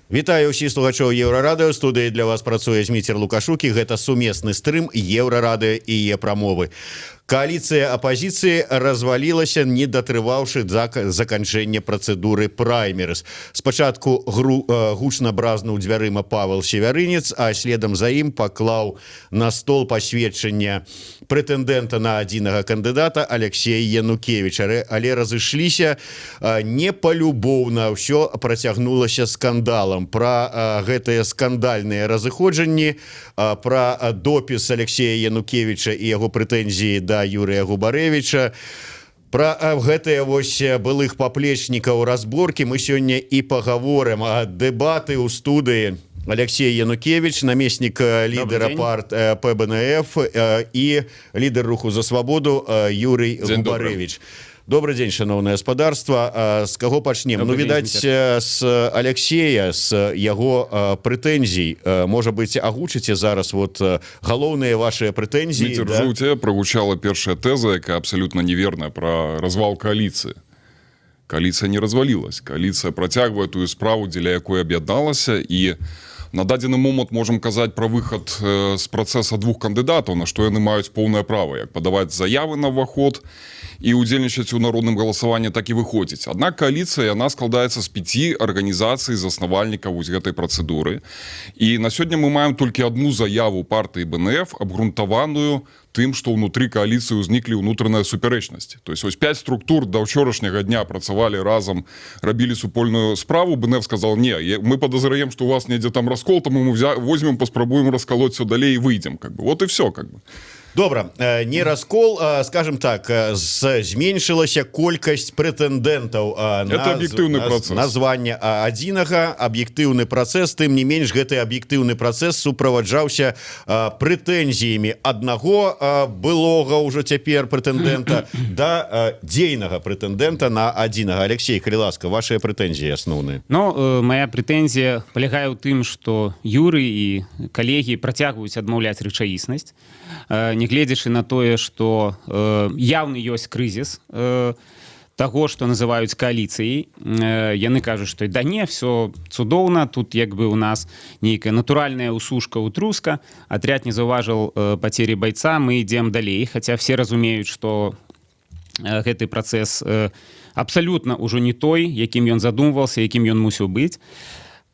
Вітаю ўсіх слухачоў Еўрарадыё. Студыі для вас працуе Зміцер Лукашук, і гэта сумесны стрым Еўрарадыё і Е-прамовы. Кааліцыя апазіцыі развалілася, не датрываўшы заканчэння працэдуры праймерыз. Спачатку гучна бразнуў дзвярыма Павел Севярынец, а следам за ім паклаў на стол пасведчання прэтэндэнта на адзінага кандыдата Алексей Янукевич. Але разышліся не палюбоўна, ўсё працягнулася скандалам. Пра гэтыя скандальныя разыходжанні, пра допіс Алексея Янукевича і яго прэтэнзіі да Юрыя Губарэвіча, пра гэтыя вось былых паплечнікаў разборкі мы сёння і пагаворым. А дэбаты ў студыі: Алексей Янукевич, намеснік лідара парт ПБНФ, і лідар Руху за свабоду Юрый Дзень добры. Губарэвіч. Добры дзень, шаноўнае гаспадарства. З каго пачнем? Ну, Добры дзень, відаць, з Алексея, з яго прэтэнзій. Можа быць, агучыце зараз вот галоўныя ваши прэтэнзіі? Зміцер, да? ўжо у тебя прагучала першая тэза, якая абсалютна неверная, пра развал кааліцыі. Кааліцыя не развалилась. Кааліцыя працягвае тую справу, дзеля якой аб'ядналася, і на дадзены момант можам казаць пра выхад з працэса двух кандыдатаў, на што яны маюць поўнае права, як падаваць заявы на ўваход і удзельнічаць у народным галасаванні, так і выходзіць. Аднак кааліцыя, яна складаецца з пяці арганізацый, заснавальнікаў вось гэтай працэдуры. І на сёння мы маем толькі адну заяву партыі БНФ, абгрунтаваную тым, што ўнутры кааліцыі ўзніклі ўнутраныя супярэчнасці. То есть вось пять структур да ўчорашняга дня працавалі разам, рабілі супольную справу. БНФ сказал: «Не, мы падазраем, что у вас недзе там раскол, таму мы возьмем, паспрабуем раскалоть все далей и выйдем», как бы. Вот и все, как бы. Добра, не раскол, скажем так, зменшылася колькасць прэтэндэнтаў на Это аб'ектыўны працэс. названня адзінага. Аб'ектыўны працэс, тым не менш гэты аб'ектыўны працэс суправаджаўся прэтэнзіямі аднаго былога ўжо цяпер прэтэндэнта да дзейнага прэтэндэнта на адзінага. Алексей, калі ласка, ваши прэтэнзіі асноўныя. Ну, моя прэтэнзія палягае ў тым, што Юры і калегі працягваюць адмаўляць рэчаіснасць, нягледзячы на тое, што яўны ёсць крызіс таго, што называюць кааліцыяй. Яны кажуць, што да не, все цудоўна, тут як бы у нас нейкая натуральная усушка, утруска, отряд не заўважыў потери бойца, мы ідзем далей, хаця все разумеюць, што гэты працэс абсалютна ўжо не той, якім ён задумваўся, якім ён мусіў быць.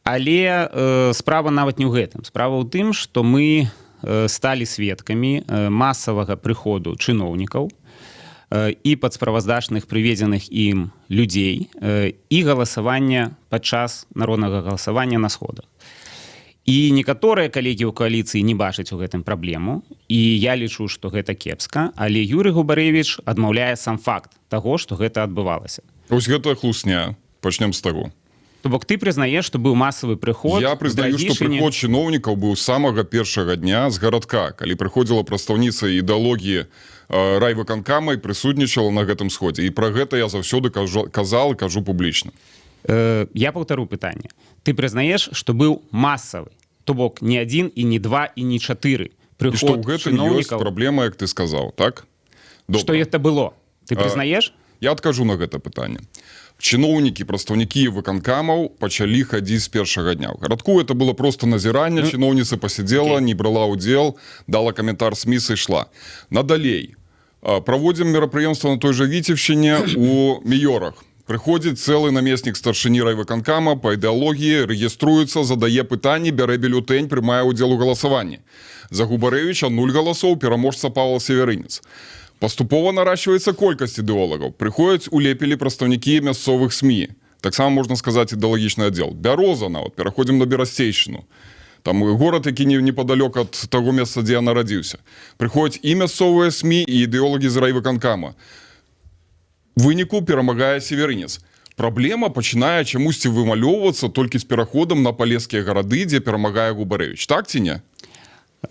Але справа нават не ў гэтым. Справа ў тым, што мы сталі сведкамі масавага прыходу чыноўнікаў і падсправаздачных прыведзеных ім людзей і галасавання падчас народнага галасавання на сходах. І некаторыя калегі ў кааліцыі не бачаць у гэтым праблему, і я лічу, што гэта кепска, але Юры Губарэвіч адмаўляе сам факт таго, што гэта адбывалася. Ось гэта хлусня, пачнем з таго. То бок ты прызнаеш, што быў масавы прыход Я прызнаю, што Драгішыне? прыход чыноўнікаў быў з самага першага дня з Гарадка, калі прыходзіла прадстаўніца ідэалогіі райвыканкама і прысутнічала на гэтым сходзе. І пра гэта я заўсёды кажу, казал і кажу публічна. Я паўтару пытанне: ты прызнаеш, што быў масавы, то бок не адзін і не два і не чатыры І што прыход ў гэтым ёсць чыноўнікаў? праблема, як ты сказаў, так? Добра. Што это было, ты А, прызнаеш? Я адкажу на гэта пытанне. Чыноўнікі, прадстаўнікі выканкамаў пачалі хадзіць з першага дня. У Гарадку это было просто назіранне, Ну, чыноўніца пасядзела, окей. не брала удзел, дала каментар СМІ, сышла. Надалей праводзім мерапрыемства на той жа Віцебшчыне, у Міёрах. Прыходзіць цэлы намеснік старшыні райвыканкама па ідэалогіі, рэгіструецца, задае пытанні, бярэ бюлетэнь, прымае ўдзел у галасаванні. За Губарэвіча нуль галасоў, пераможца Павел Севярынец. Паступова наращиваецца колькасць ідэолагаў. Прыходзяць у Лепелі прадстаўнікі мясцовых СМІ. Таксама можна сказаць, ідэалагічны аддзел. Бяроза нават, пераходзім на Берасцейшчыну. Там горад, які не непадалёк ад таго месца, дзе я нарадзіўся. Прыходзяць і мясцовыя СМІ, і ідэолагі з райвыканкама. Выніку перамагае Северынец. Праблема пачынае чамусьці вымалёўвацца толькі з пераходам на палескія гарады, дзе перамагае Губарэвіч. Так ці не?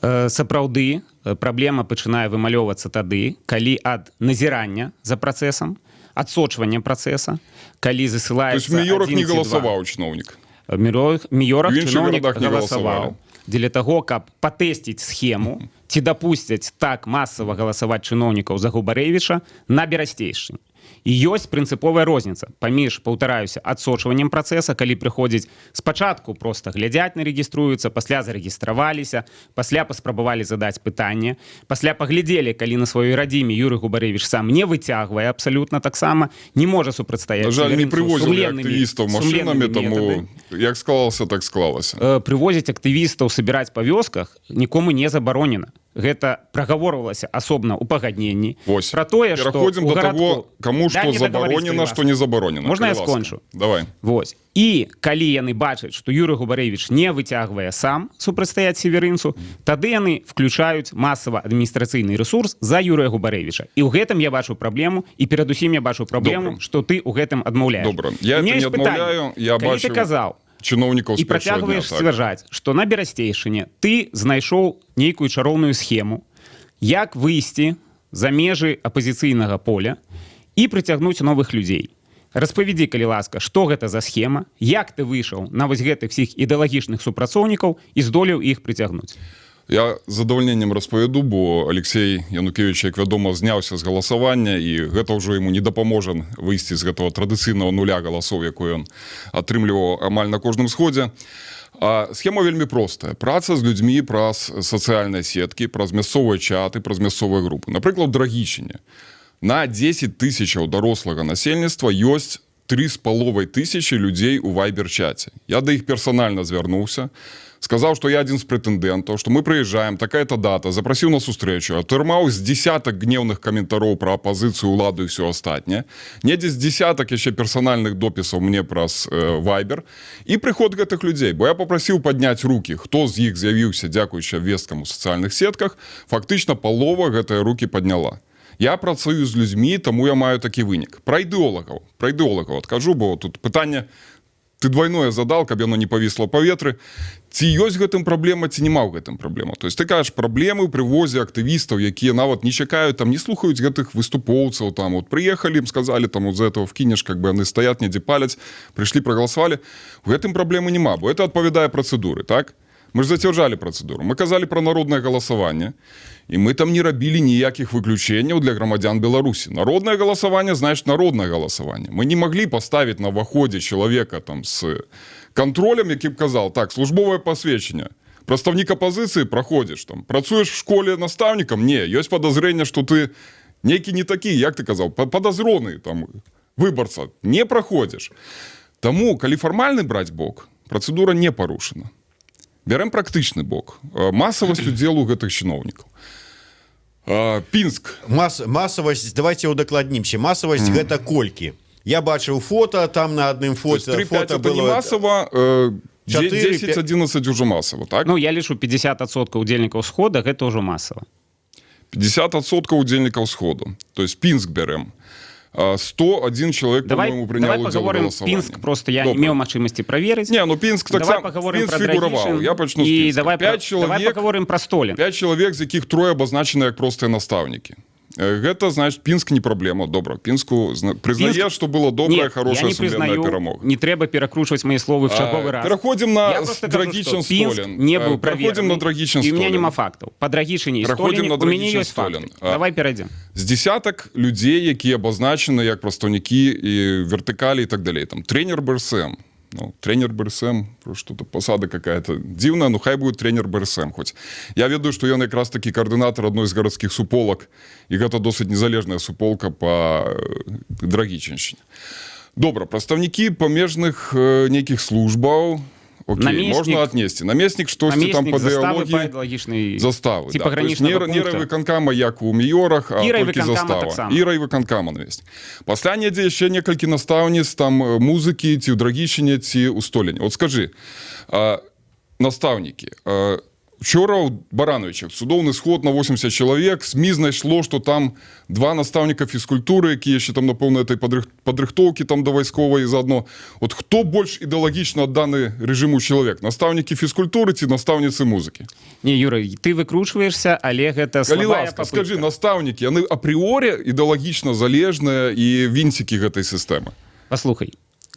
Сапраўды, праблема пачынае вымалёўвацца тады, калі ад назірання за працэсам, адсочвання працэса, калі То есть засылаецца в Міёрах адзін не ці два. галасаваў чыноўнік. Міёрах В іншых чыноўнік гарадах не галасаваў галасавалі. дзеля таго, каб патэсціць схему, ці дапусцяць так масава галасаваць чыноўнікаў за Губарэвіча на Берасцейшчыне. І ёсць прынцыповая розніца паміж, паўтараюся, адсочваннем працэса, калі прыходзіць, спачатку просто глядзяць, не рэгіструюцца, пасля зарэгістраваліся, пасля паспрабавалі задаць пытанне, пасля паглядзелі, калі на сваёй радзіме Юры Губарэвіч сам не выцягвае, абсалютна таксама не можа супрацьстаяць На жаль, не Северынцу прывозілі актывістаў машынамі, сумленнымі таму метадамі. як склалася, так склалася. Прывозіць актывістаў, сабіраць па вёсках нікому не забаронена. Гэта прагаворвалася асобна ў пагадненні. Вось. Про тое, што Пераходзім у до гарадку. таго, каму Дай што мне дагаварыць, забаронена, калі што ласка. не забаронена. Можна Калі я ласка. скончу? Давай. Вось. І калі яны бачаць, што Юры Губарэвіч не выцягвае сам супрацьстаяць Северынцу, тады яны включаюць масава адміністрацыйны ресурс за Юрыя Губарэвіча. І ў гэтым я бачу праблему, і перадусім я бачу праблему, Добра. што ты ў гэтым адмаўляеш. Добра. Я У меня это не ёсць пытанне. адмаўляю, я Калі ты бачыў казаў чыноўнікаў і з першага дня, працягваеш так. сцвярджаць, што на Берасцейшыне ты знайшоў нейкую чароўную схему, як выйсці за межы апазіцыйнага поля і прыцягнуць новых людзей. Распавядзі, калі ласка, што гэта за схема, як ты выйшаў на вось гэтых всіх ідэалагічных супрацоўнікаў і здолеў іх прыцягнуць? Я з задавальненнем распавяду, бо Алексей Янукевич, як вядома, зняўся з галасавання, і гэта ўжо яму не дапаможа выйсці з гэтага традыцыйнага нуля галасоў, якой ён атрымліваў амаль на кожным сходзе. А схема вельмі простая: праца з людзьмі праз сацыяльныя сеткі, праз мясцовыя чаты, праз мясцовыя групы. Напрыклад, Драгічыне на 10 тысячаў дарослага насельніцтва ёсць 3,5 тысячи людзей у вайбер-чаце. Я да іх персанальна звярнуўся, сказаў, што я адзін з прэтэндэнтаў, што мы прыязджаем, такая-то дата, запрасіў на сустрэчу, атрымаў з десятак гневных каментароў пра апазіцыю, уладу і все астатняе, недзе з десятак яшчэ персанальных допісаў мне праз вайбер і прыход гэтых людзей, бо я папрасіў падняць руки, хто з іх з'явіўся дзякуючы абвесткам у сацыяльных сетках. Фактычна палова гэтыя руки падняла. Я працую з людзьмі, таму я маю такі вынік. Пра ідэолагаў адкажу, бо тут пытанне ты двойное задал, каб яно не павісла паветры: ці ёсць гэтым праблема, ці няма ў гэтым праблема. То есть ты кажаш, праблемы ў прывозе актывістаў, якія нават не чакаюць там, не слухаюць гэтых выступоўцаў, там вот прыехалі, им сказали там, вот за этого вкинешь, как бы, яны стаят недзе, паляць, прыйшлі, прагаласавалі. У гэтым праблемы няма, бо это адпавядае працэдуры. Так, мы ж зацвярджалі працэдуру, мы казалі пра народнае галасаванне, і мы там не рабілі ніякіх выключэнняў для грамадзян Беларусі. Народнае галасаванне — значит, народнае галасаванне. Мы не маглі паставіць на ўваходзе чалавека там с контролем, які б казал: «Так, службовае пасведчанне, прадстаўнік апазіцыі — праходзіш, там працуеш в школе настаўнікам — не, ёсць подозрение, что ты нейкі не такі, як ты казаў, падазроны там выбарца, не праходзіш». Таму, калі фармальны браць бок, працэдура не парушана. Бярэм практычны бок: масавасць удзелу гэтых чыноўнікаў. Пінск. Масавасць, давайте удакладнімся, масавасць гэта колькі? Я бачыў фото, там на адным фото 3, фото было не было масава, 4, 10 11 уже масава, так? Ну, я лічу, 50% удзельнікаў схода — гэта ўжо масава. 50% удзельнікаў сходу. То есть Пінск бярэм. 101 чалавек, Давай, по-моему, прынял давай удзел у паговорым. галасаванні. Пінск просто я Добра. не меў магчымасці праверыць. Не, ну Пінск Давай таксама паговорым Пінск пра фігураваў. Драгічын. Я пачну з І Пінска. давай, 5 давай чалавек, паговорым пра Столін. 5 чалавек, з якіх трое абазначаны як простыя настаўнікі. Гэта значит, Пінск не праблема. Добра, Пінску прызнае, што было добрая, Нет, хорошая, я не сумленная прызнаю, перамога. Не трэба перакручваць мои словы в чарговы раз. Пераходзім на Я просто кажу, Драгічын, што Пінск Столін. не быў Пераходзім на правераны, Драгічын, і у меня Столін. няма фактаў па Драгічыне і Пераходзім Століне. на У мяне Драгічын, ёсць факты. Столін. Давай перайдзем. З десятак людзей, якія абазначаны як прадстаўнікі і вертыкалі і так далей, там тренер БРСМ. Ну, тренер БРСМ, что-то посада какая-то дзіўная, ну хай будет тренер БРСМ хоть. Я ведаю, что ён якраз такі каардынатар адной з гарадскіх суполак, і гэта досыць незалежная суполка по Драгічыншчыне. Добра, прадстаўнікі памежных нейкіх службаў. Окей, Намеснік- можна аднесці. Намеснік штосьці там Намеснік па заставы па ідэалогіі ідэалагічнай заставы, ці да. То есть пагранічнага не пункта. райвыканкама, як у Міёрах, а І толькі райвыканкама застава. таксама. І райвыканкама намеснік. Пасля недзе яшчэ некалькі настаўніц там музыкі ці ў Драгічыне, ці ў Століне. Вот скажы, настаўнікі, учора ў Баранавічах цудоўны сход на 80 чалавек. СМІ знайшло, что там два настаўніка фізкультуры, якія яшчэ там, напэўна, этой падрыхтоўкі там да вайсковай заодно. Вот хто больш ідэалагічна адданы рэжыму чалавек: настаўнікі фізкультуры ці настаўніцы музыкі? Не, Юра, ты выкручваешься, але гэта Калі слабая ласка, попытка. скажы, настаўнікі, яны апрыоры ідэалагічна залежныя і вінцікі гэтай сістэмы? Паслухай.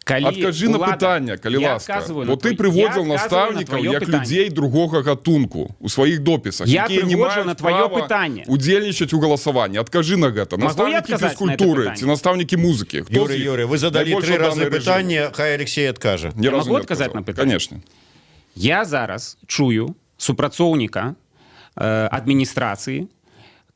Калі Адкажы на улада- пытанне, калі Я ласка. адказваю Бо на ты твой- прыводзіў я адказваю на настаўнікаў тваё як пытанне. людзей другога гатунку у сваіх допісах, Я якія не прыводжу маюць на тваё права пытанне. удзельнічаць у галасаванні. Адкажы на гэта. Магу я Настаўнікі адказаць на гэта фізкультуры пытанне? ці настаўнікі музыкі. Хто Юрый, з іх Юрый, вы задалі найбольш тры разы адданы рэжыму? пытанне, хай Алексей адкажа. Ні Я разу магу не адказаць адказаў. на пытанне? Конечно. Я зараз чую супрацоўніка адміністрацыі,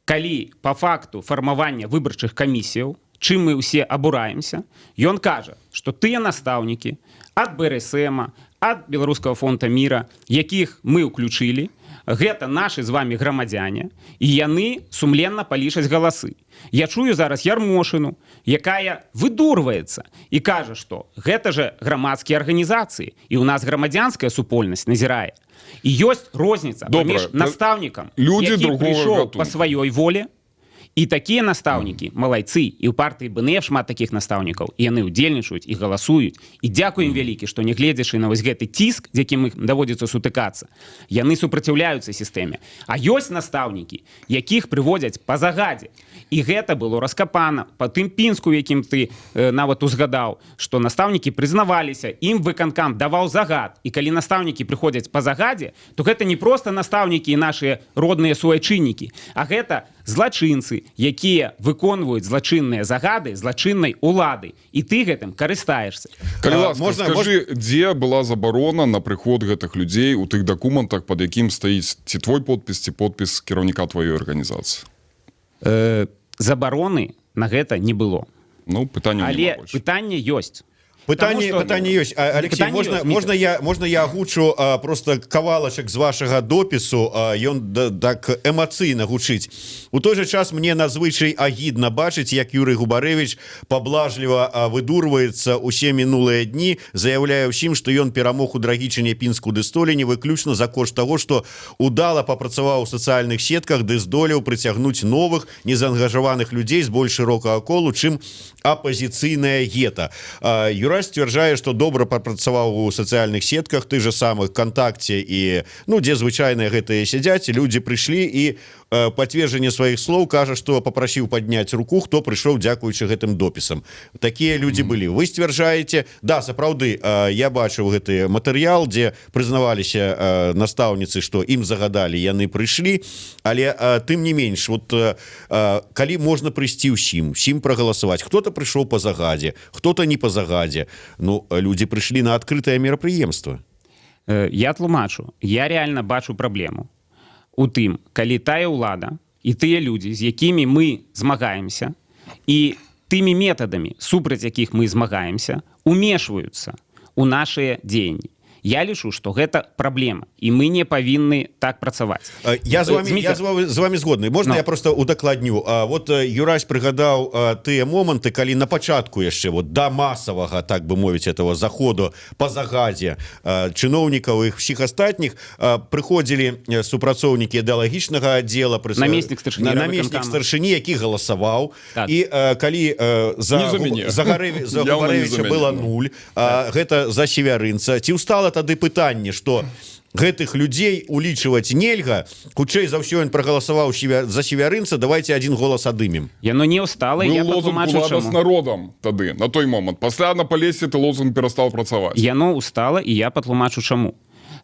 калі по факту фармавання выбарчых камісіяў, чым мы ўсе абураемся, ён кажа, што тыя настаўнікі ад БРСМа, ад Беларускага фонда мира, якіх мы ўключылі, гэта нашы з вами грамадзяне, і яны сумленна палічаць галасы. Я чую зараз Ярмошыну, якая выдурваецца і кажа, што гэта же грамадскія арганізацыі, і у нас грамадзянская супольнасць назірае. І ёсць розніца Добра, паміж настаўнікам, людзі які другога прыйшоў гатунку. па сваёй воле, і такія настаўнікі малайцы, і ў партыі БНФ шмат такіх настаўнікаў, і яны ўдзельнічаюць і галасуюць, і дзякуем вялікі, што, нягледзячы на вось гэты ціск, з якім іх даводзіцца сутыкацца, яны супраціўляюцца сістэме. А ёсць настаўнікі, якіх прыводзяць па загадзе, і гэта было раскапана па тым Пінску, якім ты нават узгадаў, што настаўнікі прызнаваліся, ім выканкам даваў загад. І калі настаўнікі прыходзяць па загадзе, то гэта не проста настаўнікі і нашыя родныя суайчыннікі, а гэта злачынцы, якія выконваюць злачынныя загады злачыннай улады, і ты гэтым карыстаешься. Калі А, ласка, скажы, дзе была забарона на прыход гэтых людзей у тых дакументах, пад якім стаіць ці твой подпіс, ці подпіс кіраўніка тваёй арганізацыі? Забароны на гэта не было. Ну, пытанняў Але няма больш. пытанне ёсць. Пытанне, Таму што- пытанне ёсць. Алексей, Пытанне можна, ёсць, можна Міцер. я агучу просто кавалачак з вашага допісу, ён так эмацыйна гучыць. У той же час мне надзвычай агідна бачыць, як Юрый Губарэвіч паблажліва выдурваецца усе мінулыя дні, заяўляе ўсім, што ён перамог у Драгічыне, Пінску ды Століне выключна за кошт таго, што удала папрацаваў у сацыяльных сетках ды здолеў прыцягнуць новых незаангажаваных людзей з больш шырокага колу, чым апазіцыйная гета. Юрась сцвярджае, што добра папрацаваў у сацыяльных сетках, ты же самых КантакЦе і, ну, дзе звычайныя гэтыя сядзяць, людзі прыйшлі, і пацверджанне сваіх слоў кажа, што папрасіў падняць руку, хто прыйшоў дзякуючы гэтым допісам. Такія людзі былі. Вы сцвярджаеце, да, сапраўды, я бачыў гэты матэрыял, дзе прызнаваліся настаўніцы, што ім загадалі, яны прыйшлі, але тым не менш, вот калі можна прыйсці ўсім, усім прагаласаваць, кто-то прыйшоў па загадзе, кто-то не па загадзе, ну, людзі прыйшлі на адкрытае мерапрыемства. Я тлумачу, я реально бачу праблему у тым, калі тая ўлада і тыя людзі, з якімі мы змагаемся, і тымі метадамі, супраць якіх мы змагаемся, умешваюцца у нашыя дзеянні. Я лічу, што гэта праблема, і мы не павінны так працаваць. Я з вами, Зміцер. я з вами згодны. Можна Ну. я просто удакладню? Вот Юрась прыгадаў тыя моманты, калі на пачатку яшчэ, вот да масавага, так бы мовіць, этого заходу по загадзе чыноўнікаў, іх всіх астатніх, прыходзілі супрацоўнікі ідэалагічнага отдела, Намеснік старшыні намеснік райвыканкама. старшыні, які галасаваў. Так. І калі за Не за мяне. за Явно не Губарэвіча за мяне. было нуль, гэта за Севярынца, ці ўстала тады пытанне, что гэтых людзей улічваць нельга, хутчэй за ўсё ён прагаласаваў за Севярынца, давайте один голас адымем? Яно не ўстала, Быў я лозунг патлумачу «Улада з чаму. народам» тады, на той момант. Пасля на Палесе ты лозунг перастаў працаваць. Яно ўстала, і я патлумачу чаму.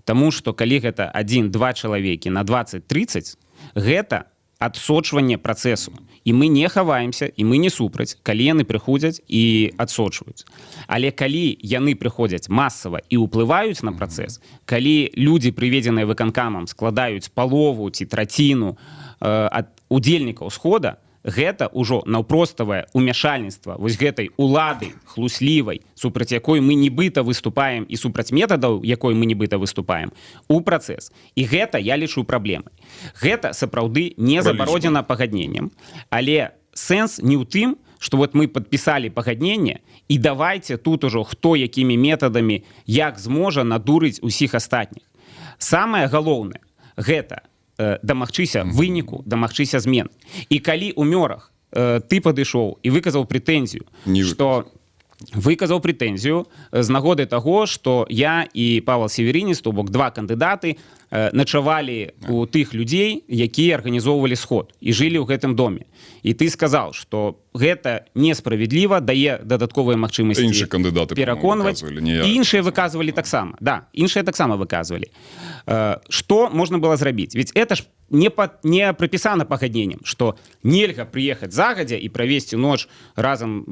Таму што калі гэта один-два чалавекі на 20-30, гэта адсочванне працэсу, і мы не хаваемся, і мы не супраць, калі яны прыходзяць і адсочваюць. Але калі яны прыходзяць масава і ўплываюць на працэс, калі людзі, прыведзеныя выканкамам, складаюць палову ці траціну ад удзельнікаў схода, гэта ўжо наўпроставае умяшальніцтва вось гэтай улады хлуслівай, супраць якой мы нібыта выступаем, і супраць метадаў якой мы нібыта выступаем, у працэс. І гэта я лічу праблемай. Гэта сапраўды не забаронена пагадненнем, але сэнс не ў тым, что вот мы подпісалі пагадненне, і давайте тут ужо хто якімі метадамі, як зможа, надурыць усіх астатніх. Самае галоўнае — гэта дамагчыся выніку, дамагчыся змен. І калі у Мёрах ты падышоў і выказаў прэтэнзію, Не что выказаў прэтэнзію з нагоды таго, что я і Павел Северынец, то бок два кандыдаты. начавалі у тых людзей, якія арганізоўвалі сход і жылі ў гэтым доме. І ты сказал, что гэта несправядліва, дае дадатковыя магчымасці Іншыя кандыдаты, пераконваць. выказвалі, не я. Іншыя выказвалі таксама, да, іншыя таксама выказвалі. Что можна было зрабіць? Ведь это ж не прапісана пагадненнем, что нельга прыехаць загадзя і правесці ноч разам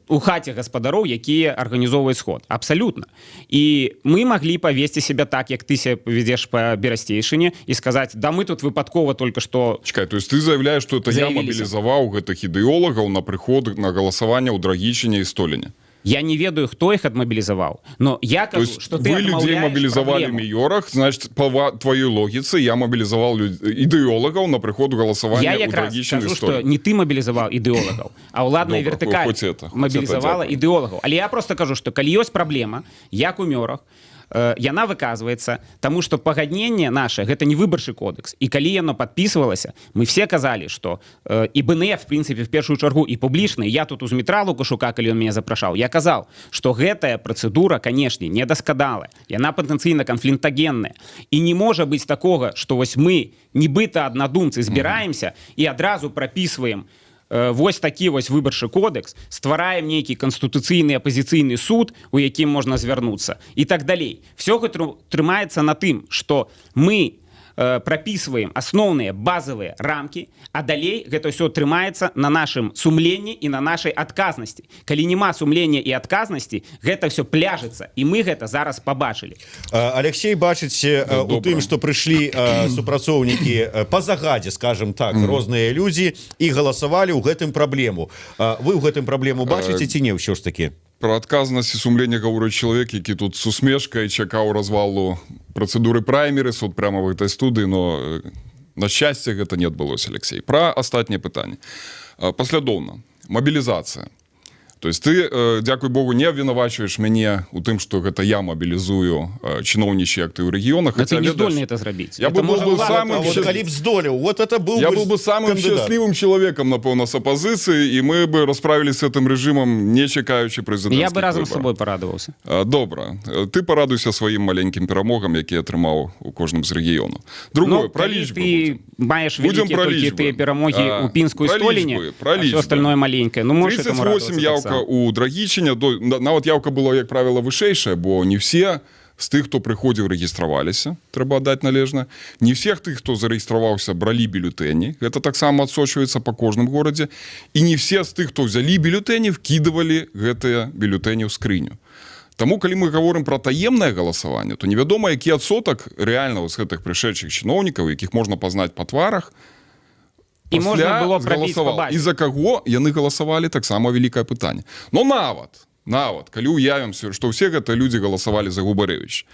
у хаце гаспадароў, якія арганізоўваюць сход. Абсалютна. І мы маглі павесці себя так, як ты себя павядзеш па Берасцейшыне, і сказаць: «Да мы тут выпадкова только что». Чакай, то есть ты заявляешь, что это я Заявіліся. мабілізаваў гэтых ідэолагаў на прыход на галасаванне ў Драгічыне і Століне? Я не ведаю, хто іх адмабілізаваў, но я То кажу, есть что ты вы людей адмаўляеш мабілізавалі праблему. Міёрах, значит, по твоей логіцы, я мабілізаваў ідэолагаў на прыход галасавання Я ў якраз Драгічын і кажу, что Столін. не ты мабілізаваў ідэолагаў, а ўладная Добра, вертыкаль хоць это, мабілізавала дзякую. ідэолагаў. Але я просто кажу, что калі ёсць праблема, як у Мёрах, яна выказваецца, таму что пагадненне наше — гэта не выбарчы кодекс. І калі яно падпісвалася, мы все казалі, что і БНФ, в принципе, в першую чаргу, і публічна я тут у Змітра Лукашука, калі он меня запрашаў, я казаў, что гэтая працэдура, канешне, недасканалая, яна патэнцыйна канфліктагенная, і не можа быць такога, что вось мы, нібыта аднадумцы, збіраемся і адразу прапісваем вось такі вось выбарчы кодекс, ствараем нейкі канстытуцыйны апазіцыйны суд, у якім можна звярнуцца, і так далей. Все гэта трымаецца на тым, что мы прапісваем асноўныя базавыя рамкі, а далей гэта ўсё трымаецца на нашым сумленні і на нашай адказнасці. Калі няма сумлення і адказнасці, гэта все пляжыцца, і мы гэта зараз пабачылі. Алексей бачыць у Добра. тым, что прыйшлі супрацоўнікі по загадзе, скажем так, розныя людзі і галасавалі, у гэтым праблему. Вы ў гэтым праблему бачыце ці не ўсё ж таки? Про адказнасць і сумленне гаворыць чалавек, які тут с усмешкай чакаў развалу працэдуры праймерыс вот прямо в этой студыі, но на счастье, гэта не адбылося. Алексей, про астатнія пытанні. Паслядоўна. Мабілізацыя. То есть ты, дзякуй Богу, не абвінавачваеш мяне у тым, что гэта я мабілізую чыноўнічыя акты ў рэгіёнах. Но ты Хаця, не ведаеш, здольны это зрабіць. я Это бы можа был бы ўлада самым А вот калі б здолеў, вот это был Я бы был бы самым кандыдат. счастливым человеком, напэўна, с апозіцыі, і мы бы расправились с гэтым рэжымам, не чакаючы прэзідэнцкіх Я бы разам з выбараў. тобой парадаваўся. Добра. Ты парадуйся сваім маленькім перамогам, які атрымаў у кожным з рэгіёнаў. Другое, Ну, пра калі лічбы ты будзем. маеш Будзем вялікія пра толькі лічбы. тыя перамогі ў Пінску і Пра Століне, лічбы, пра а всё лічбы. остальное маленькое, ну, можешь этому 38 радоваться яўка таксама. у Драгічыне, нават яўка была, як правіла, вышэйшая, бо не все з тых, хто прыходзіў, рэгістраваліся, трэба аддаць належна. Не всех тых, хто зарэгістраваўся, бралі бюлетэні, гэта таксама адсочваецца па кожным горадзе. І не все з тых, хто взялі бюлетэні, вкідывалі гэтыя бюлетэні ў скрыню. Таму, калі мы гаворым пра таемнае галасаванне, то невядома, які адсотак рэальна з гэтых прышедшых чыноўнікаў, якіх можна пазнаць па тварах, І можна пасля было прабіць па згаласаваў. базе. І за каго яны галасавалі, таксама вялікае пытанне. Но нават калі уявімся, што ўсе гэтыя людзі галасавалі за Губарэвич.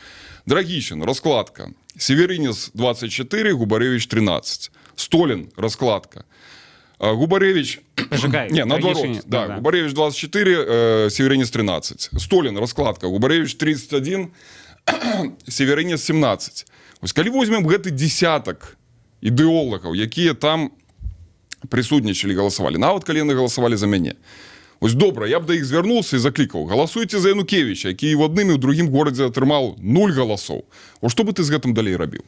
Драгічын, раскладка: Северынец 24, Губарэвич 13. Столін, раскладка: Губарэвич Пачакай, не, наадварот, Драгічыне, да, да. Губарэвич 24, Северынец 13. Столін, раскладка: Губарэвич 31, Северынец 17. Вось калі возьмем гэты десятак ідэолагаў, якія там прысутнічалі, галасавалі, нават калі яны галасавалі за мяне. Ось добра, я б да іх звярнуўся і заклікаў: галасуйце за Янукевіча, які і ў адным, і ў другім горадзе атрымаў нуль галасоў. О, што бы ты з гэтым далей рабіў,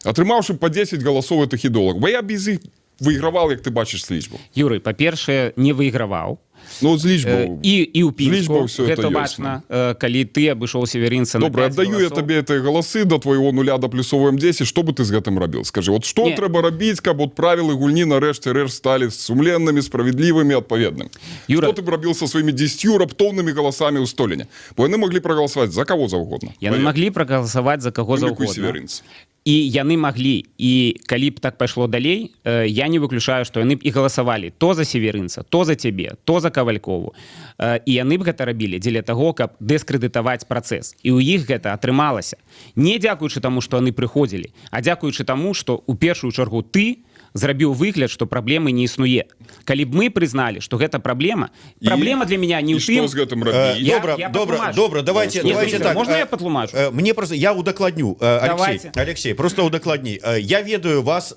атрымаўшы па 10 галасоў гэтых ідэолагаў? Бо я без іх выйграваў, як ты бачыш, з лічбаў. Юрый, па-першае, не выйграваў. Ну, з лічбаў. І ў З лічбаў Пінску всё гэта это ёсць, бачна, калі ты абышоў Северынца на Добра, пяць аддаю я галасоў. табе гэтыя галасы, да твайго нуля даплюсоўваем 10. Што бы ты з гэтым рабіў, скажы? Вот што Не. трэба рабіць, каб вот правілы гульні нарэшце рэшт сталі сумленнымі, справядлівымі, адпаведнымі? Юра- Што ты б рабіў са сваімі 10 раптоўнымі галасамі ў Століне? Бо яны маглі прагаласаваць за каго заўгодна. Яны Павер. маглі прагаласаваць за каго Тым ліку і заўгодна. Северынца. І яны маглі, і калі б так пайшло далей, я не выключаю, што яны б і галасавалі то за Северынца, то за цябе, то за Кавалькову. І яны б гэта рабілі дзеля таго, каб дыскрэдытаваць працэс. І ў іх гэта атрымалася не дзякуючы таму, што яны прыходзілі, а дзякуючы таму, што у першую чаргу ты зрабіў выгляд, что праблемы не існуе. Калі б мы прызналі, что гэта праблема, праблема для меня не І ў тым. што з гэтым рабіць? Добра, Я добра, патлумачу. добра, давайте, Не, давайте Зміцер, так. можна я патлумачу? Мне просто, я удакладню, Алексей, Давайте. Алексей, просто удакладні. Я ведаю вас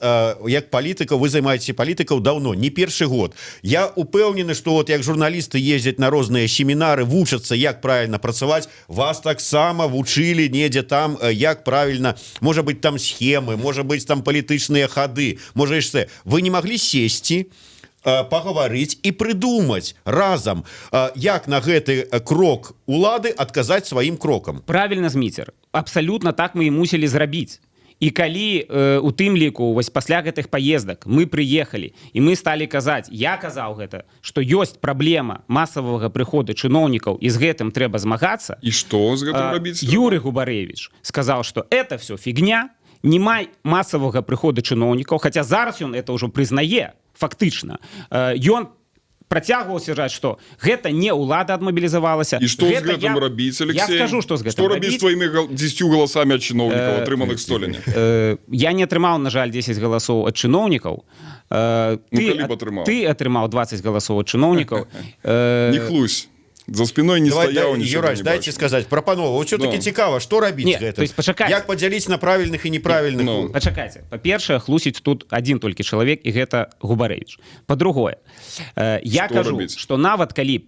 як палітыка, вы займаеце палітыкаў давно, не першы год. Я упэўнены, что вот як журналісты ездзяць на розныя семінары, вучацца, як правильно працаваць, вас таксама вучылі недзе там, як правильно, можа быть, там схемы, можа быть, там палітычныя хады, можа, яшчэ. Вы не маглі сесці, пагаварыць і прыдумаць разам, як на гэты крок улады адказаць сваім крокам? Правильно, Зміцер, абсолютно так мы і мусілі зрабіць. І калі у тым ліку вось пасля гэтых паездак мы прыехалі і мы сталі казаць, я казаў гэта, што ёсць праблема масавага прыходу чыноўнікаў і з гэтым трэба змагацца. І што з гэтым рабіць? Юрый Губарэвіч сказал, что это все фигня, няма масавага прыходу чыноўнікаў, хотя зараз ён это ўжо прызнае фактычна. Ён працягваў сцвярджаць, что гэта не ўлада адмабілізавалася. І што з Гэта гэтым рабіць, Я Алексей? скажу, што з гэтым Што рабіць рабіць. з тваімі 10 галасамі ад чыноўнікаў, атрыманых Століне? Я не атрымаў, на жаль, 10 галасоў ад чыноўнікаў. Ну, Ты, калі б атрымаў. ты атрымаў 20 галасоў ад чыноўнікаў. Не хлусь. За спиной не Давай, стаяў, дай, нічога Юрась, не дайте бачыў. сказать прапанову. Все-таки Ну. цікава, что рабіць Не, з гэтым? то есть пачакайце. Як падзяліць на правільных і неправільных? Ну. Пачакайце. Па-першае, хлусіць тут адзін толькі чалавек, і гэта Губарэвіч. Па-другое, я Што кажу, рабіць? што нават калі б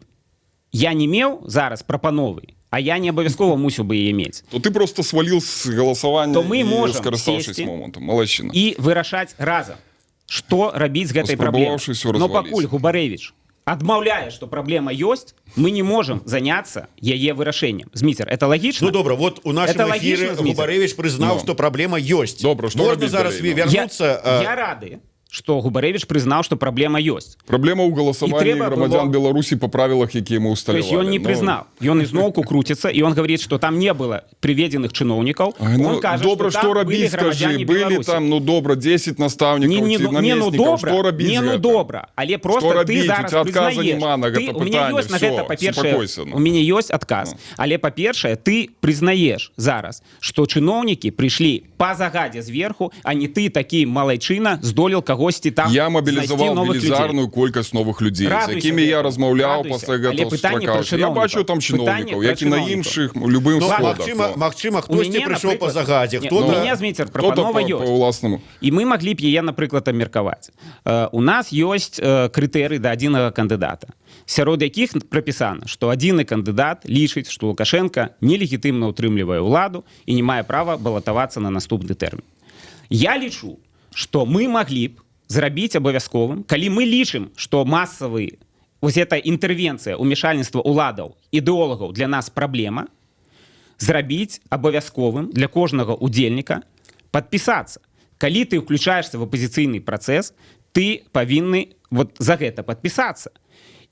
я не меў зараз прапановы, а я не абавязкова мусіў бы яе мець, То ты просто свалил с голосования То мы і можам скарыстаўшись сесці момантам. Малайчына. і вырашаць разам, што рабіць з гэтай праблемай. Паспрабаваўшы ўсё Но разваліць. пакуль Губарэвіч адмаўляе, што праблема ёсць, мы не можам заняцца яе вырашэннем. Зміцер, это лагічна? Ну добра, вот у нашем Это эфире лагічна, Зміцер? Губарэвіч прызнаў, Ну. что праблема ёсць. Добра, што можна рабіць зараз далей, ну? вярнуцца? Я рады, што Губарэвіч прызнаў, што праблема ёсць. Праблема ў І галасаванні трэба грамадзян было- Беларусі па правілах, якія мы То усталявалі. есть ён не Ну, прызнаў. Ён ізноўку круціцца, і он говорит, что там не было приведенных чыноўнікаў. Ай, ну, Он кажа, добра, что што там былі рабіць, скажы, грамадзяне былі Беларусі. там, ну добра, 10 настаўнікаў Не, ці не, ну, не, ну намеснікаў, добра, што рабіць не, з ну гэтым? добра, але просто Што ты рабіць? У зараз тебя адказа прызнаеш. няма на Ты, гэта у мяне пытанне, ёсць на всё, гэта, па-першае, супакойся, ну. у мяне ёсць адказ. Але, па-першае, ты прызнаеш зараз, што чыноўнікі прыйшлі па загадзе зверху, а не ты такі малайчына здолел кагосьці там Я знайсці мабілізаваў новых людзей. велізарную колькасць новых людзей, з Радуйся якімі я гэтаму, размаўляў радуйся. пасля Але гэтага, пытанне пра сустракаўся. Я чыноўнікаў. бачу там Пытанне чыноўнікаў, пра як і на чыноўнікаў. іншых любым Ну, сходах. магчыма, но. магчыма, У хтосьці мяне, прыйшоў па напрыклад, загадзе, не, хто-то у мяне, Зміцер, Хто-то прапанова па ёсць. уласнаму. І мы маглі б яе, напрыклад, абмеркаваць. У нас ёсць крытэры да адзінага кандыдата, сярод якіх прапісана, што адзіны кандыдат лічыць, што Лукашенко нелегітымна ўтрымлівае ўладу і не мае права балатавацца на наступны тэрмін. Я лічу, што мы маглі б зрабіць абавязковым, калі мы лічым, што масавы вось эта інтэрвенцыя, умешальніцтва уладаў, ідэолагаў для нас праблема, зрабіць абавязковым для кожнага удзельніка падпісацца. Калі ты ўключаешься в апозіцыйны працэс, ты павінны вот за гэта падпісацца.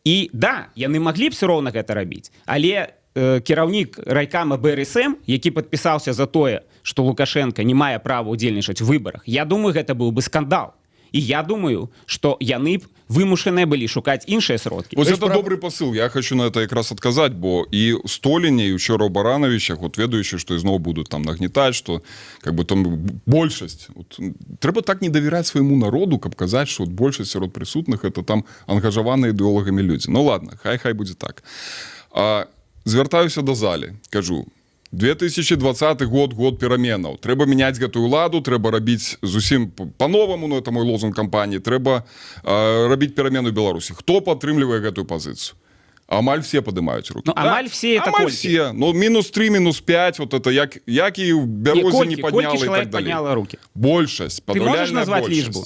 І да, яны маглі б все роўна гэта рабіць, але кіраўнік райкама БРСМ, які падпісаўся за тое, што Лукашенко не мае права удзельнічаць у выбарах, я думаю, гэта быў бы скандал. І я думаю, што яны б вымушаныя былі шукаць іншыя сродкі. Вось То есть это добры посыл, я хочу на это якраз адказаць, бо і ў Століне, і учора ў Баранавічах, вот ведаючы, што ізноў будуць там нагнетаць, что как бы там большасць, вот, трэба так не давяраць свайму народу, каб казаць, что вот большасць сярод прысутных — это там ангажаваныя ідэолагамі людзі. Ну ладно, хай будзе так. Звяртаюся да залі, кажу: 2020 год, год пераменаў, трэба мяняць гэтую ладу, трэба рабіць зусім по-новаму, ну это мой лозунг кампаніі, трэба рабіць перамену Беларусі. Хто падтрымлівае гэтую пазіцыю? Амаль все падымаюць руки. Ну, амаль все — это Амаль колькі? все, ну, минус 3, минус 5, вот это як і ў Бярозе колькі, не колькі падняла і чалавек так далей. падняла руки? Большасць. Ты можаш Падаўляльная назваць большасць. лічбу?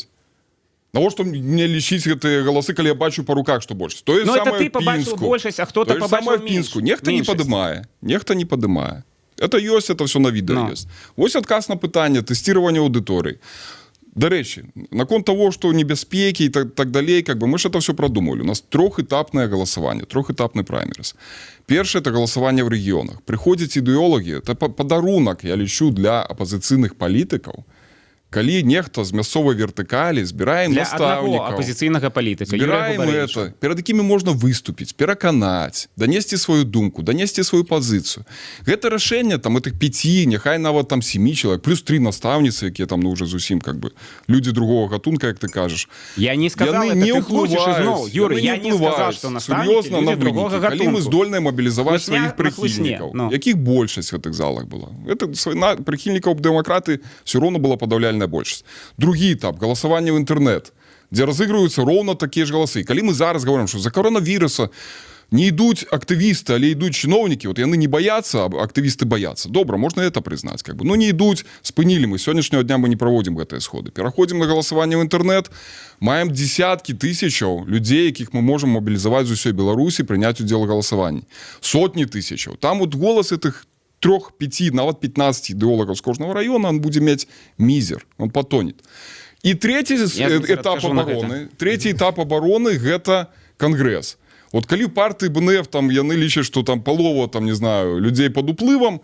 Навошта мне лічыць гэтыя галасы, калі я бачу па руках, што больш? Тое Ну, это самае ты пабачыў Пінску. большасць, а хто-то Тое ж пабачыў самае в Пінску. Нехта не меншасць. падымае, нехта не падымае. Это ёсць, это все на відэо Но. ёсць. Вось адказ на пытанне тэсціравання аўдыторыі. Дарэчы, наконт того, што небяспекі і так далей, как бы мы ж это все продумали. У нас трохэтапнае галасаванне, трохэтапны праймерыз. Першае — это галасаванне ў рэгіёнах. Прыходзяць ідэолагі, это падарунак, я лічу, для апазіцыйных палітыкаў, Калі нехта з мясцовай вертыкалі збіраем Для аднаго настаўнікаў, апозіцыйнага палітыка, Юрыя збіраем Губарэвіча. это, перад якімі можна выступіць, пераканаць, данесці сваю думку, данесці сваю пазіцыю. Гэта рашэнне там этих пяці, няхай нават там семи чалавек, плюс три настаўніцы, якія там, ну, уже зусім как бы людзі другого гатунка, як ты кажаш. Я не сказал Яны это, не ты хлусіш ўплываюць, ізноў, Юры, яны я не сказал, ўплываюць что настаўнікі сур'ёзна на людзі другога вынікі. Калі мы гатунку. здольныя мабілізаваць Хлусня сваіх на хлусне, прыхільнікаў, ну. якіх большасць в гэтых залах была, это на прыхільнікаў дэмакраты все роўно была падаўляльная большасць. Другі этап — галасаванне ў інтэрнет, дзе разыгрываюцца роўна такія ж галасы. Калі мы зараз говорим, что за коронавіруса не ідуць актывісты, але ідуць чыноўнікі, вот яны не баяцца, а актывісты баяцца, добра, можна это прызнаць, как бы, ну, не ідуць, спынілі, мы сённяшняго дня мы не праводзім гэтыя сходы, пераходзім на галасаванне ў інтэрнет, маем десяткі тысячаў людзей, якіх мы можем мабілізаваць з усёй Беларусі, прыняць удзел у галасаванні, сотні тысячаў. Там вот голас этих трех, пяти, нават 15 ідэолагаў з кожнага района, он будзе мець мізер, он потонет. І третий Я зараз этап адкажу на обороны, третий этап обороны — гэта кангрэс. Вот калі партыі БНФ там, яны лічаць, что там палова там, не знаю, людзей под уплывам,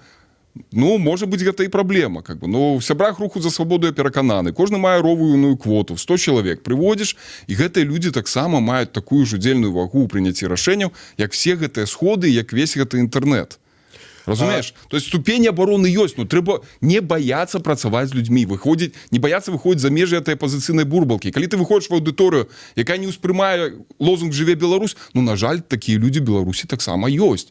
ну, может быть, гэта і праблема, как бы. Но в сябрах Руху за свабоду я перакананы, кожны мае роўную квоту, 100 чалавек прыводзіш, і гэтыя людзі таксама маюць такую ж удзельную вагу ў прыняцці рашэнняў, як все гэтыя сходы, як весь гэты інтэрнет. Разумееш? То есть ступені абароны ёсць, но трэба не баяцца працаваць з людзьмі, выходзіць, не баяцца выходзіць за межы этой апазіцыйнай бурбалкі. Калі ты выходзіш в аўдыторыю, якая не ўспрымае лозунг «Жыве Беларусь», ну, на жаль, такія людзі Беларусі таксама ёсць.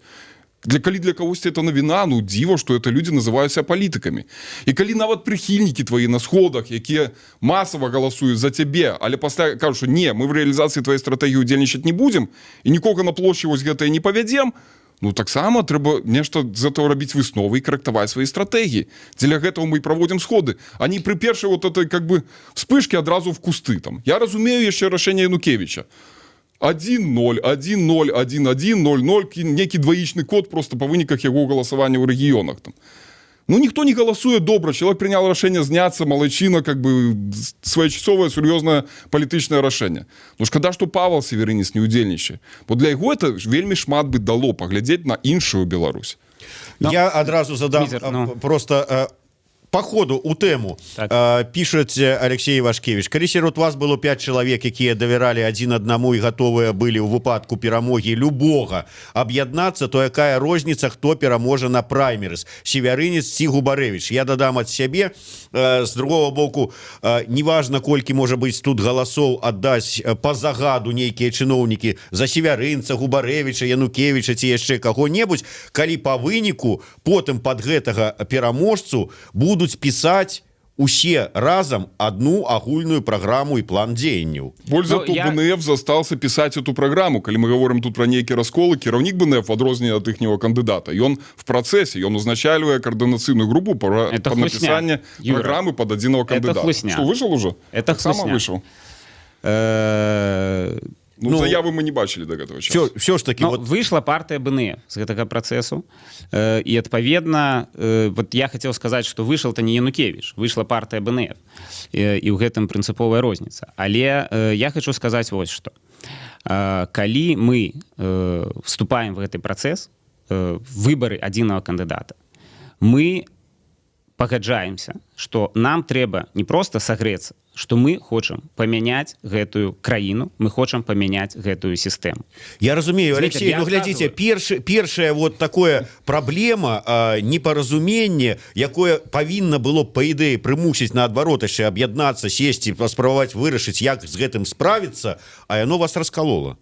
Калі для кагосьці это навіна, ну, дзіва, што это людзі называюцца палітыкамі. І калі нават прыхільнікі твои на сходах, якія масава галасуюць за цябе, але пасля кажуць, што не, мы в рэалізацыі твоей стратэгіі удзельнічаць не будзем і нікога на плошчы вось гэтае не павядзем, ну, таксама трэба нешта з этого рабіць высновы і карэктаваць свае стратэгіі. Дзеля гэтага мы і праводзім сходы, а не пры першай вот этой как бы вспышке адразу в кусты там. Я разумею яшчэ рашэнне Янукевича. 1-0, 1-0, 1-1, 0-0, некі дваічны код просто па выніках яго галасавання ў рэгіёнах там. Ну, ніхто не галасуе, добра, чалавек прынял рашэнне зняцца, малайчына, как бы своечасовае сур'ёзнае палітычнае рашэнне. Ну, шкада, што Павал Северынец не ўдзельнічае. Бо для яго это ж вельмі шмат бы дало, паглядзець на іншую Беларусь. Но. Я адразу задам Зміцер, ну. просто по ходу у тэму. Так. Пішаць Алексей Вашкевич: калі сярод вас было 5 чалавек, якія давяралі адзін аднаму і гатовыя былі ў выпадку перамогі любога аб'яднацца, то якая розніца, хто пераможа на праймерыз, Севярынец ці Губарэвич? Я дадам ад сябе, з другого боку, неважна, колькі можа быць тут галасоў аддаць по загаду нейкія чыноўнікі за Севярынца, Губарэвича, Янукевича ці яшчэ каго-небудзь, калі по выніку потым под гэтага пераможцу будуць пісаць усе разам одну агульную праграму і план дзеянняў. Больш за Ну, то, БНФ застался пісаць эту праграму. Калі мы говорим тут про нейкія расколы, кіраўнік БНФ, в адрозненне ад іхняго кандыдата, ён в працэсе, ён узначальвае каардынацыйную групу Это по хлусня, напісанне Юра. праграмы под адзінага Это кандыдата. хлусня. Что, выйшаў уже? Это Таксама хлусня. выйшаў. Ну, Ну, заявы мы не бачылі до гэтага часу. Все ж таки Ну, вот выйшла партыя БНФ з гэтага працэсу, і адпаведна, вот я хацеў сказаць, што выйшаў-то не Янукевич, выйшла партыя БНФ, і ў гэтым прынцыповая розніца. Але я хочу сказаць вось што: калі мы вступаем в гэты працэс, выбары адзінага кандыдата, мы пагаджаемся, что нам трэба не просто сагрэцца, что мы хочам памяняць гэтую краіну, мы хочам памяняць гэтую сістэму. Я разумею, Зміцер, Алексей, я ну, глядзіце, адказваю. Першае вот такое праблема, непаразуменне, якое павінна было б, па ідэі, прымусіць наадварот яшчэ аб'яднацца, сесці, паспрабаваць вырашыць, як з гэтым справіцца, а яно вас раскалола.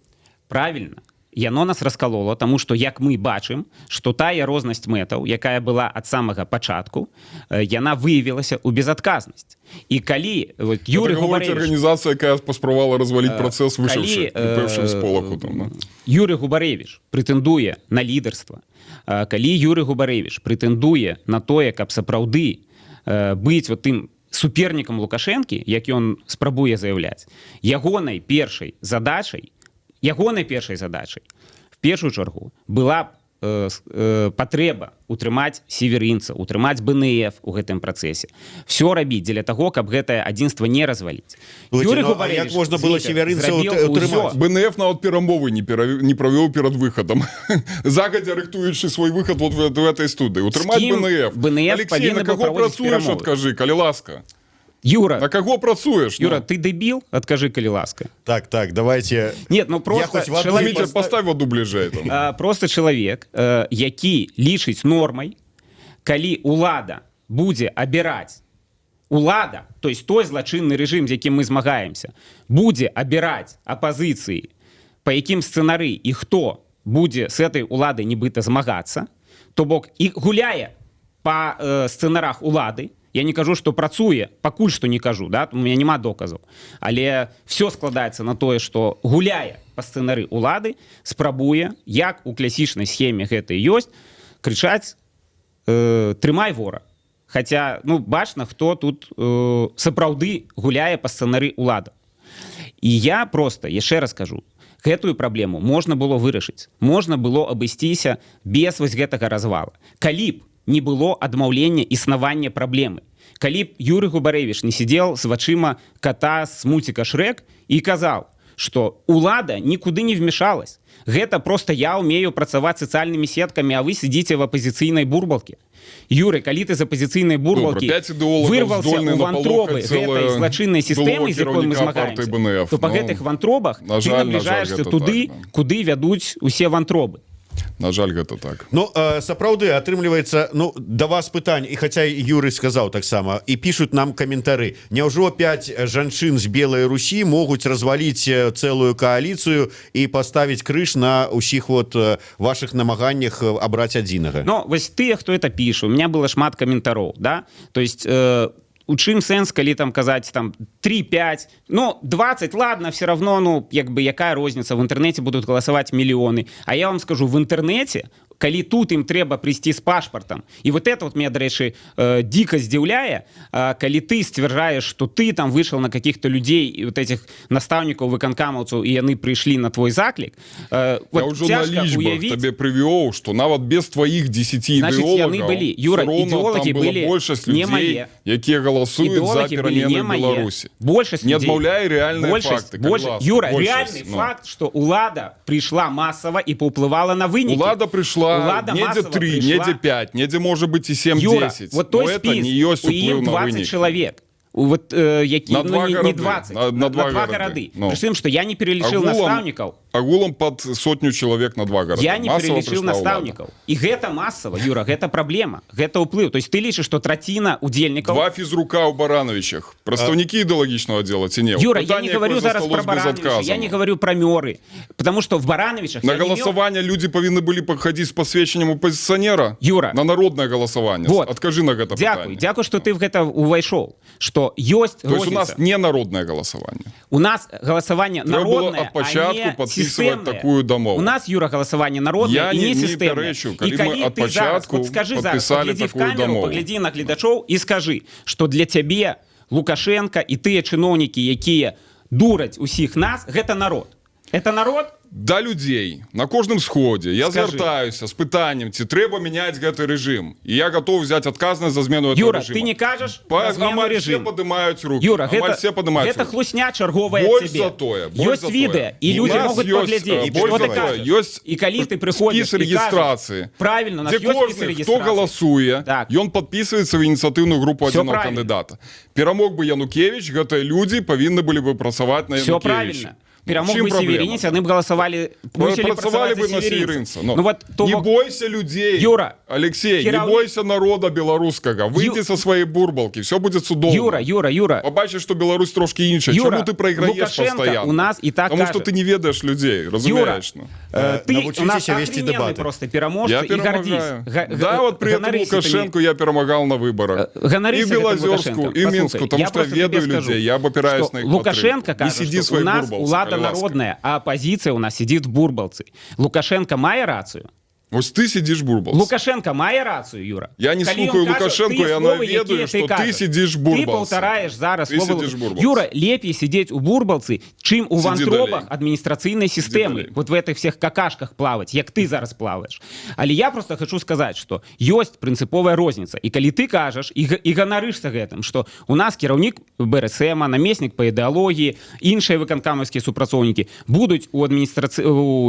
Правильно, яно нас раскалола, тому что, як мы бачым, что тая рознасць мэтаў, якая была ад самага пачатку, яна выявілася ў безадказнасць. І калі вот, Юрый Это, гаворыць Губарэвіч, арганізацыя, якая паспрабавала разваліць працэс, выйшаўшы калі, першым сполаху там, да. Юрый Губарэвіч прэтэндуе на лідарства, калі Юрый Губарэвіч прэтэндуе на тое, каб сапраўды быць вот тым супернікам Лукашэнкі, як ён спрабуе заяўляць, ягонай першай задачай в першую чаргу была б патрэба утрымаць Северынца, утрымаць БНФ у гэтым працэсе, все рабіць дзеля таго, каб гэтае адзінства не разваліць. Слухайте, ну, а як можна было Зміцер, Северынца зрабіў утрымаць? усё. БНФ нават перамовы не правёў перад выхадам, загадзя рыхтуючы свой выхад вот в этой студыі, утрымаць кім БНФ. БНФ Алексей, павінны на быў каго праводзіць працуеш, перамовы? адкажы, калі ласка. Юра, На каго працуеш, ну? Юра, ты дэбіл? Адкажы, калі ласка. Так, давайте. Нет, ну просто Хоть в одну чалавек, Зміцер, поставь ваду бліжэй там. Просто чалавек, які лічыць нормай, калі улада будзе абіраць, улада, то есть той злачынны рэжым, з якім мы змагаемся, будзе абіраць апазіцыі, па якім сцэнары і хто будзе с этой уладай нібыта змагацца, то бок і гуляе па сцэнарах улады. Я не кажу, что працуе, пакуль што не кажу, да, у меня няма доказаў, але все складаецца на тое, что гуляе па сцэнары улады, спрабуе, як у класічнай схеме гэта і ёсць, крычаць «трымай вора», хотя, ну, бачна, хто тут сапраўды гуляе па сцэнары улада. І я просто яшчэ раз кажу: гэтую праблему можна было вырашыць, можна было абысціся без вось гэтага развала, калі б не было адмаўлення існавання праблемы, калі б Юры Губарэвіч не сидел с вачыма кота с мульціка «Шрэк» і казаў, что улада нікуды не вмешалась, гэта просто я умею працаваць сацыяльнымі сеткамі, а вы сидите в апозіцыйнай бурбалке. Юры, калі ты з апозіцыйнай бурбалкі Пяць ідэолагаў вырвался здольны ў вантробы напалохаць цэлае гэтай злачыннай сістэмы, былога з якой мы кіраўніка партыі змагаемся, БНФ. то па Ну, гэтых вантробах на ты жаль, на жаль, набліжаешься гэта туды, так, да. куды вядуць усе вантробы. На жаль, гэта так. Ну, сапраўды атрымліваецца, ну, да вас пытань, і хаця Юры сказаў таксама, і пишут нам каментары: няўжо 5 жанчын з Белай Русі могуць разваліць цэлую кааліцыю і паставіць крыж на ўсіх вот ваших намаганнях абраць адзінага? Но вось тыя, хто это піша, у меня было шмат каментароў, да, то есть у чым сэнс, калі там казаць там 3, 5, ну, 20, ладно, все равно, ну, як бы якая розніца, в интернете будут голосовать миллионы. А я вам скажу, в интернете, калі тут им трэба прыйсці з пашпартам, і вот это вот меня, дарэчы, дико здзіўляе, калі ты сцвярджаеш, что ты там вышел на каких-то людей и вот этих настаўнікаў, выканкамаўцаў, і яны прыйшлі на твой заклік, Я вот ўжо на цяжка лічбах уявіць. табе прывёў, што нават без тваіх 10 Значит, яны ідэолагаў былі. Юра, всё роўна ідэолагі там было былі большасць не людзей, мае. якія галасуюць за Ідэолагі былі перамены не ў мае. Беларусі. Большасць Не людзей. адмаўляй рэальныя Большасць, факты, калі больш... ласка. Юра, Большасць, реальный ну. факт, что улада пришла массово и паўплывала на вынікі. Улада прыйшла Улада недзе массово 3, прыйшла. недзе 5, недзе можа быць і 7, Юра, 10. вот той Но это спіс, не ёсць у ім уплыў на 20 вынік. чалавек. Вот, які, На ну, два не гарады. 20, На два гарады. гарады. Ну. Пры тым, што я не пералічыў настаўнікаў. Агулам под сотню чалавек на два гарады. Я не Масава пералічыў прыйшла ўлада. настаўнікаў. І гэта масава, Юра, гэта праблема, гэта ўплыў. То есть ты лічыш, што траціна удзельнікаў. Два фізрука ў Баранавічах. Прадстаўнікі ідэалагічнага аддзела ці не? Юра, я Пытанне, не говорю якое зараз про засталось без Барановича, адказу. я не говорю про Мёры, потому что в Барановичах На я не имел- галасаванне людзі павінны былі пахадзіць з пасведчаннем апазіцыянера? Юра. На народнае галасаванне. Вот. Адкажы на гэта Дзякуй, пытанне. дзякуй, что ты в гэта увайшоў, что ёсць То есть у нас розніца. не народнае галасаванне. У нас галасаванне Трэба было народнае, ад пачатку а не падпісваць сістэмнае. такую дамову. У нас, Юра, галасаванне народнае Я і не не сістэмнае. пярэчу, І калі мы калі ад ты зараз, пачатку вот скажы зараз, падпісалі паглядзі в такую камеру, дамову. паглядзі на гледачоў і скажы, што для цябе Лукашенко і тыя чыноўнікі, якія дураць усіх нас, гэта народ. Это народ? Да людзей на кожным сходзе я Скажы. звяртаюся з пытаннем, ці трэба мяняць гэты рэжым. І я готов взять адказнасць за змену этого Юра, рэжыма. ты не кажаш Па, пра змену амаль все рэжыму. падымаюць руки. Юра, Амаль гэта, все падымаюць гэта руки. хлусня чарговая Больш цябе. за тое, больш Ёсць за відэа, тое. і У людзі нас могуць ёсць, паглядзець, больш што за ты тое, кажаш. ёсць І калі ты прыходзіш спіс і кажаш, рэгістрацыі, правильно, у нас дзе ёсць спіс кожны, хто рэгістрацыі. галасуе, Так. ён падпісваецца ў ініцыятыўную групу Всё адзінага правильно. кандыдата. Перамог бы Янукевич, гэтыя людзі павінны былі бы працаваць на Все Янукевича. правильно. Перамог Чым бы праблема? Северинец, яны б галасавалі, мусілі Працавалі працаваць бы за на Северинца. Северинца. Но. Ну вот, то не бок- бойся людей, Юра, Алексей, не кіраўнік- бойся народа беларускага. Выйди со своей бурбалки, все будет цудоўна. Юра, Юра, Юра, Побачыш, што Беларусь трошки іншая. Юра, Чаму ты прайграеш Лукашенко постоянно? у нас і так Потому что кажа. ты не ведаеш людей, разумееш? Ну. Ты у нас Навучыцеся весці охрененный дэбаты. просто пераможца Я і гордись. перамагаю. Да, вот при этом Ганарыся ты Лукашенко я перамагал на выборах. Ганарыся И в гэтым Белозерску, Лукашенко. и в Минску, Паслухай, потому я что я просто тебе ведаю скажу, людей, я опираюсь что на их Лукашенко падтрымку. кажа, Не сиди что в своей у нас бурбалцы, улада калі ласка. народная, а оппозиция у нас сидит в бурбалцы. Лукашенко мае рацыю? Вось ты сидишь в бурбалцы. Лукашенко мае рацыю, Юра? Я не Калі слухаю ён кажа Лукашенко, тыя я словы, ведаю, якія што ты кажаш. сидишь в Ты бурбалцы. паўтараеш зараз Ты словы сидишь в бурбалцы. Юра, лепей сидеть у бурбалцы, чым у Сиди вантробах далей. адміністрацыйнай сістэмы. далей. Вот в этих всех какашках плаваць, як ты зараз плаваеш. Але я просто хочу сказаць, что ёсць прынцыповая розніца. І калі ты кажаш і ганарышся гэтым, что у нас кіраўнік БРСМ, намеснік па ідэалогіі, іншыя выканкамаўскія супрацоўнікі будуць у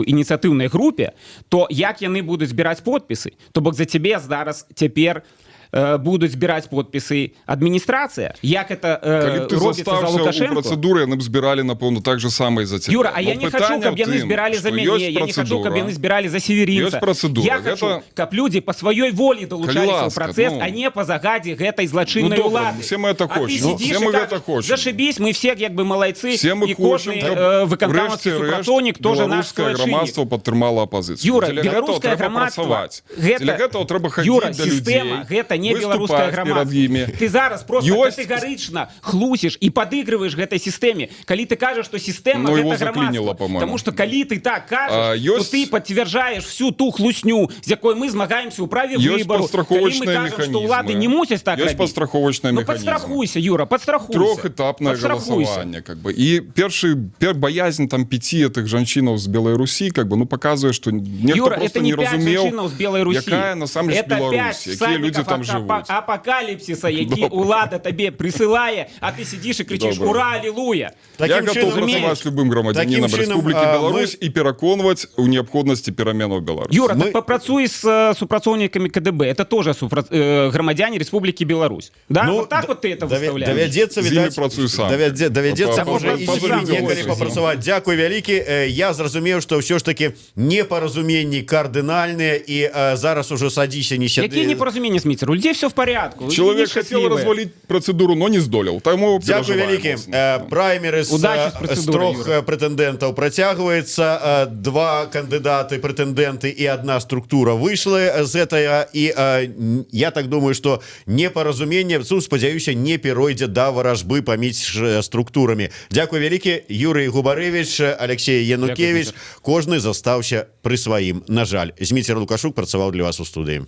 ініцыятыўнай групе, то як яны будуць збіраць подпісы? То бок за цябе зараз цяпер Будуць збіраць подпісы адміністрацыя, як это Калі б ты робіцца за застаўся ў Лукашенко. працэдуры, яны б збіралі, напэўна, так же самае за цябе. Юра, а Но я не хочу, пытанне каб ў яны тым, збіралі за што мяне, ёсць я не хочу, каб працэдура. яны збіралі за Северинца. Ёсць працэдура. Я хочу, каб людзі па сваёй волі далучаліся ў ласка, працэс, ну. а не па загадзе гэтай злачыннай Ну, добра, улады. все мы это А ты хочам. сидишь Все и мы кажаш: гэта хочам. «Зашибись, мы все як бы малайцы, Все мы і хочам, кожны каб выканкамаўскі урэшце рэшт супрацоўнік тоже наш беларускае суайчыннік». грамадства падтрымала апазіцыю. Юра, Дзеля гэтага беларускае трэба грамадства працаваць. гэта Дзеля гэтага трэба хадзіць Юра, да сістэма людзей, гэта не беларускае выступаць перад грамадства. імі. Ты зараз просто катэгарычна хлусіш і падыгрываеш гэтай сістэме, калі ты кажаш, што сістэма Ну, его гэта заклинило, грамадства. по-моему. Таму што калі ты так кажаш, А, то ты пацвярджаеш всю ту хлусню, з якой мы змагаемся ў праве Ёсць выбару, калі мы падстраховачныя кажам, што механізмы. ўлады не мусяць так Ёсць рабіць. падстраховачныя Ну механізмы. падстрахуйся, Юра, падстрахуйся. Трохэтапнае Падстрахуйся. голосование, как бы. І першы боязнь там пяти этих жанчынаў з Белой Руси, как бы, ну, показывае, что нехта Юра, просто это не не пять разумеў, жанчынаў з Белой Руси. якая насамрэч Это Беларусь, пять якія людзі всадников там от жывуць. апокалипсиса, які Добра. улада табе прысылае, а ты сидишь и кричишь: Добра. «Ура, аллилуйя!» Я Такім готов чынам- працаваць з любым грамадзянінам Такім чынам, Рэспублікі Беларусь і пераконваць у неабходнасці пераменаў Беларусі. Юра, так папрацуй з супрацоўнікамі КДБ. Это тоже грамадзяне Республики Беларусь. Да? Ну, Вот так вот ты это выставляешь. Давядзецца З імі відаць, працую сам. Давядзецца можа, і па з імі некалі відэо. папрацаваць. Дзякуй вялікі. Я зразумеў, што ўсё ж таки непаразуменні кардынальныя, і зараз ужо садзіся не сяды. Какие непоразумения, Змитер? У людей все в порядку. Люди Чалавек хотел счастливые. развалить процедуру, но не здолел. Таму Дзякуй перажываем вялікі. моцна. Праймерыз Удачи з з працэдурай, трох Юра. прэтэндэнтаў працягваецца. Два кандыдаты прэтэндэнты і одна структура выйшлі з гэтага, і я так думаю, что непаразуменне, ну, спадзяюся, не перайдзе да варажбы паміж структурамі. Дзякуй вялікі. Юрый Губарэвіч, Алексей Янукевич. Дзякуй. Кожны застаўся пры сваім, на жаль. Зміцер Лукашук працаваў для вас у студыі.